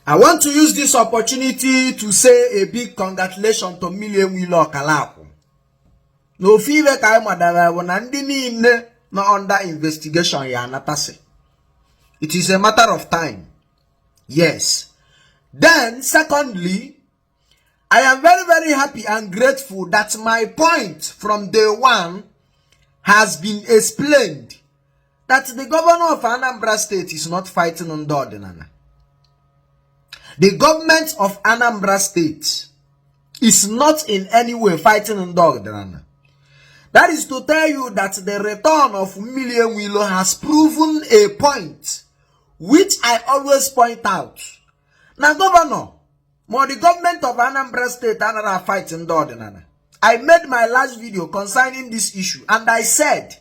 I want to use this opportunity to say a big congratulations to Mmiri Enweilo Ọkalakwụ. Na ofu ibe ka anyị madara bụ na ndị niile nọ under investigation ya anatasị. It is a matter of time. Yes. Then, secondly, I am very, very happy and grateful that my point from day one has been explained, that the governor of Anambra State is not fighting ndị ọdịnala. The government of Anambra State is not in any way fighting ndị ọdịnala. That is to tell you that the return of Mmiri Enweilo has proven a point which I always point out. Na governor, ma the government of Anambra State anaghị fight ndị ọdịnala. I made my last video concerning this issue and I said,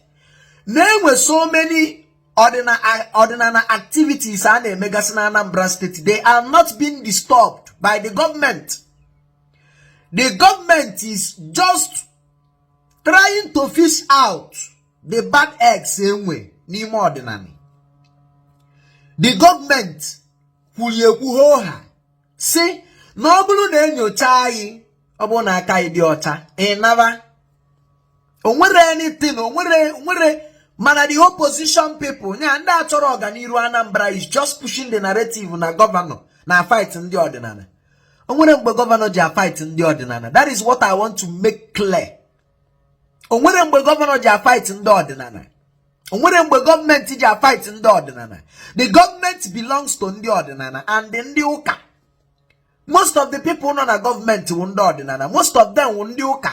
na enwe so many ọdịnala activities a na-emegasị na Anambra State. They are not being disturbed by the government. The government is just trying to fish out the bad eggs enwe n'ime ọdịnala. The government kwuru ekwu ha si na ọ bụrụ na enyocha anyị, ọ bụrụ na aka anyị dị ọcha, ị naba o nwere anything o nwere nwere. Mana the opposition people nya ndị achọrọ ọganiru Anambra is just pushing the narrative na governor na fight ndị ọdịnala. O nwere mgbe governor ji fight ndị ọdịnala. That is what I want to make clear. O nwere mgbe governor ji fight ndị ọdịnala. O nwere mgbe gọọmenti ji fight ndị ọdịnala. The government belongs to ndị ọdịnala and ndị ụka. Most of the people nọ na gọọmenti wụ ndị ọdịnala, most of them wụ ndị ụka.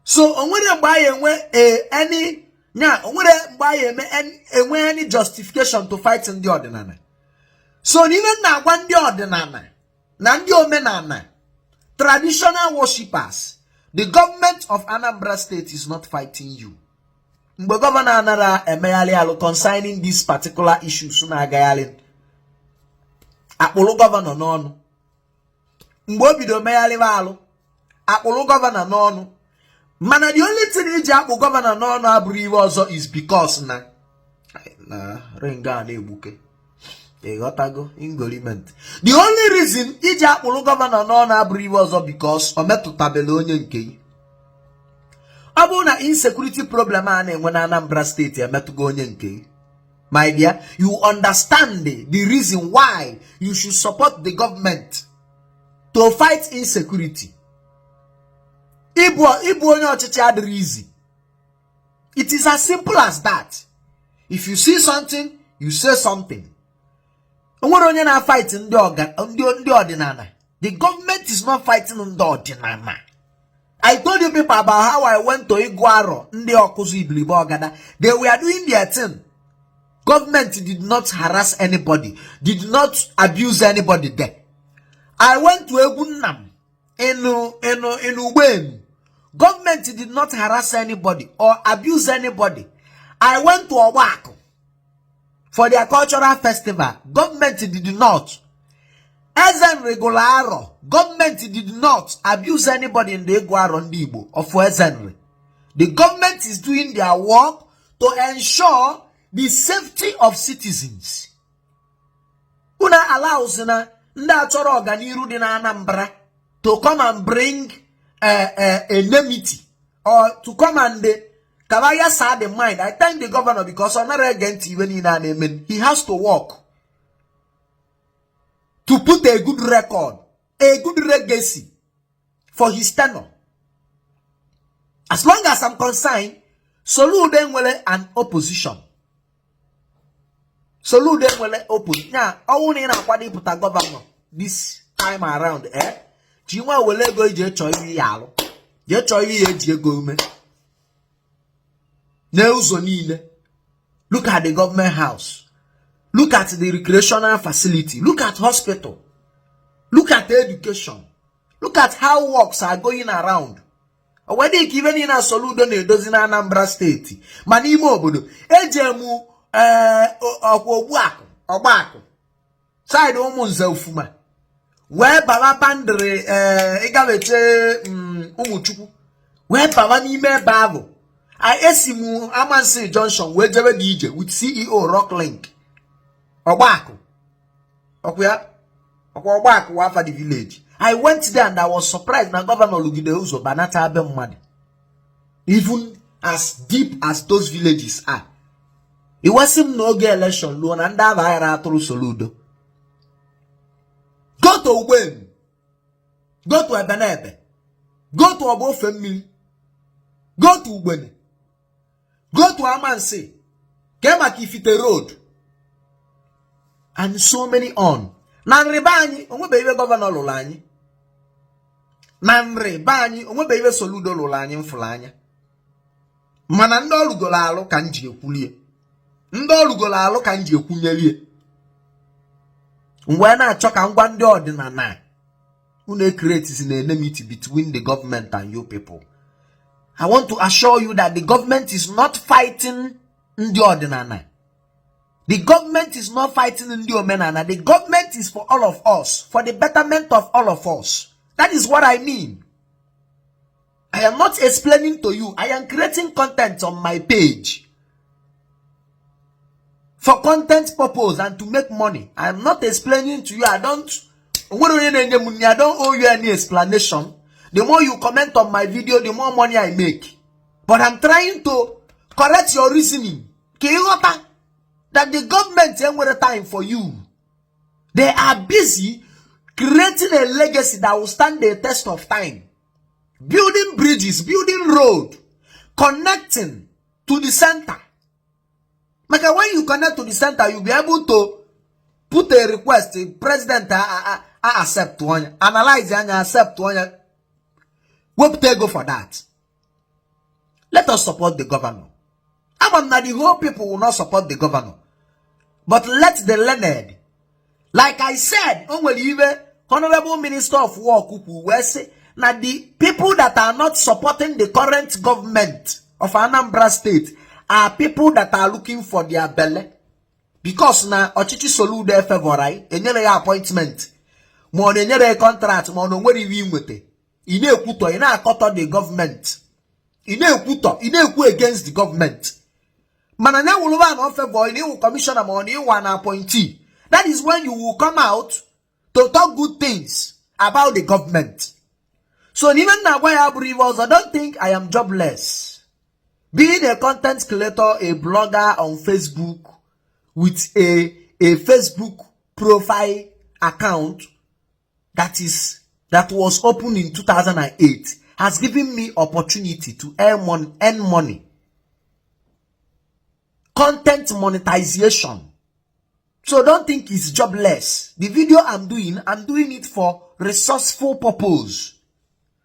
So o nwere mgbe anyị enwe any nya, o nwere mgbe anyị eme enwe any justification to fight ndị ọdịnala. So n'ime m na-agwa ndị ọdịnala na ndị omenala, traditional worshippers, the government of Anambra State is not fighting you. Mgbe governor anara emegharị alụ concerning these particular issues na-agagharị akpụrụ governor n'ọnụ, mgbe o bido megharịba alụ akpụrụ governor n'ọnụ, mana the only thing iji akpụ governor n'ọnụ abụrụ iwe ọzọ is because na ring a na-egbuke, ịghọtago ingoliment. The only reason iji akpụrụ governor n'ọnụ abụrụ iwe ọzọ because ọ metụtabela onye nke gị. Ọ bụrụ na insecurity problem a na-enwe na Anambra Steeti emetụgo onye nke gị, my dear, you understand the reason why you should support the government to fight insecurity. Ịbụ onye ọchịchị adịrị easy. It is as simple as that. If you see something, you say something. O nwere onye na-fight ndị ndị ọdịnala. The government is not fighting ndị ọdịnala. I told you people about how I went to Iguaro, ndị ọkụzụ Ibilibe Ọgada. They were doing their thing. Government did not harass anybody, did not abuse anybody there. I went to Egunnam in Ugbenu. Government did not harass anybody or abuse anybody. I went to Obaku for their cultural festival. Government did not. Ezenri gụrụ arọ. Government did not abuse anybody in the Iguaro ndị Igbo of Ezenri. The government is doing their work to ensure the safety of citizens. Una allows na ndị achọrọ ọganiru dị na Anambra to come and bring enmity or to come and kabaya sa the mind. I thank the governor because ọ nara ege ntị iwe niile a na-eme. He has to work to put a good record, a good legacy for his tenure. As long as I'm concerned, Soludo nwere an opposition. Soludo nwere opposition. Ya ọnwụ na ị na-akwado ịpụta governor this time around, eh? Ji nwa were ego iji chọọ ihe ya alụ. Jee chọọ ihe ya eji ego ume. N'ụzọ niile. Look at the government house. Look at the recreational facility. Look at hospital. Look at education. Look at how works are going around. O nwere ike ibe niile a Soludo na-edozi na Anambra Steeti ma n'ime obodo eji emu ee ọkwa Ogbuakụ Ọgbakụ side Ụmụnze Ufuma wee baba bandịrị ee ịgabeche Ụmụchukwu wee baba n'ime ebe ahụ. Esi m Amansi Junction wee jebe dị ije with CEO Rocklink Ọgbakụ ọkwa ya. Ọkwa Ọgbakụ wa afa the village. I went there and I was surprised na governor lugide ụzọ banata be mmadụ, even as deep as those villages are. Iwesị m na oge election luo na ndị aba aghara atụrụ Soludo. Go to Ugbenu, go to Ebenebe, go to Ọba Ofe Mmiri, go to Ugbene, go to Amansi, kee maka Ifite Road and so many on. Na nrịba anyị, onwebe ibe governor lụrụ anyị. Na nrịba anyị, onwebe ibe Soludo lụrụ anyị mfụrụ anya. Mana ndị ọrụgoro alụ ka m ji ekwulie, ndị ọrụgoro alụ ka m ji ekwunyelie. Mgbe na-achọ ka ngwa ndị ọdịnala unu create na enmity between the government and you people, I want to assure you that the government is not fighting ndị ọdịnala. The government is not fighting ndị omenala. The government is for all of us, for the betterment of all of us. That is what I mean. I am not explaining to you. I am creating content on my page for content purpose and to make money. I am not explaining to you. I don't onwere onye na-enye m nri. I don't owe you any explanation. The more you comment on my video, the more money I make. But I'm trying to correct your reasoning ka ịghọta that the government enwere time for you. They are busy creating a legacy that will stand the test of time, building bridges, building road, connecting to the center. Maka when you connect to the center, you'll be able to put a request, the president a accept onye, analyze anya, accept onye, wepụta ego for that. Let us support the governor. Ama m na the whole people will not support the governor, but let the learned, like I said, o nwere iwe Honorable Minister of Work kwu wee sị na the people that are not supporting the current government of Anambra State are people that are looking for their belle, because na ọchịchị Soludo efavor anyị, enyere ya appointment, ma ọ na-enyere ya contract, ma ọ na onwere iwe inweta, ị na-ekwutọ, ị na-akọtọ the government, ị na-ekwutọ, ị na-ekwu against the government. Mana ya wụrụba na ofavor na iwu commissioner, ma ọ na ịwa na appointee, that is when you will come out to talk good things about the government. So n'ime nna agwa ya abụrụ iwe ọzọ. Don't think I am jobless. Being a content creator, a blogger on Facebook with a Facebook profile account that was opened in 2008 has given me opportunity to earn money, content monetization. So don't think it's jobless. The video I'm doing, I'm doing it for resourceful purpose.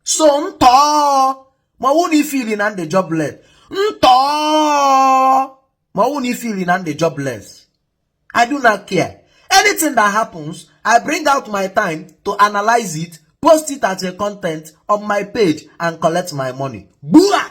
So ntọọ ma ọ na ifili na ndị jobless, ntọọ ma ọ na ifili na ndị jobless, I do not care. Anything that happens, I bring out my time to analyze it, post it as a content on my page and collect my money. Bua!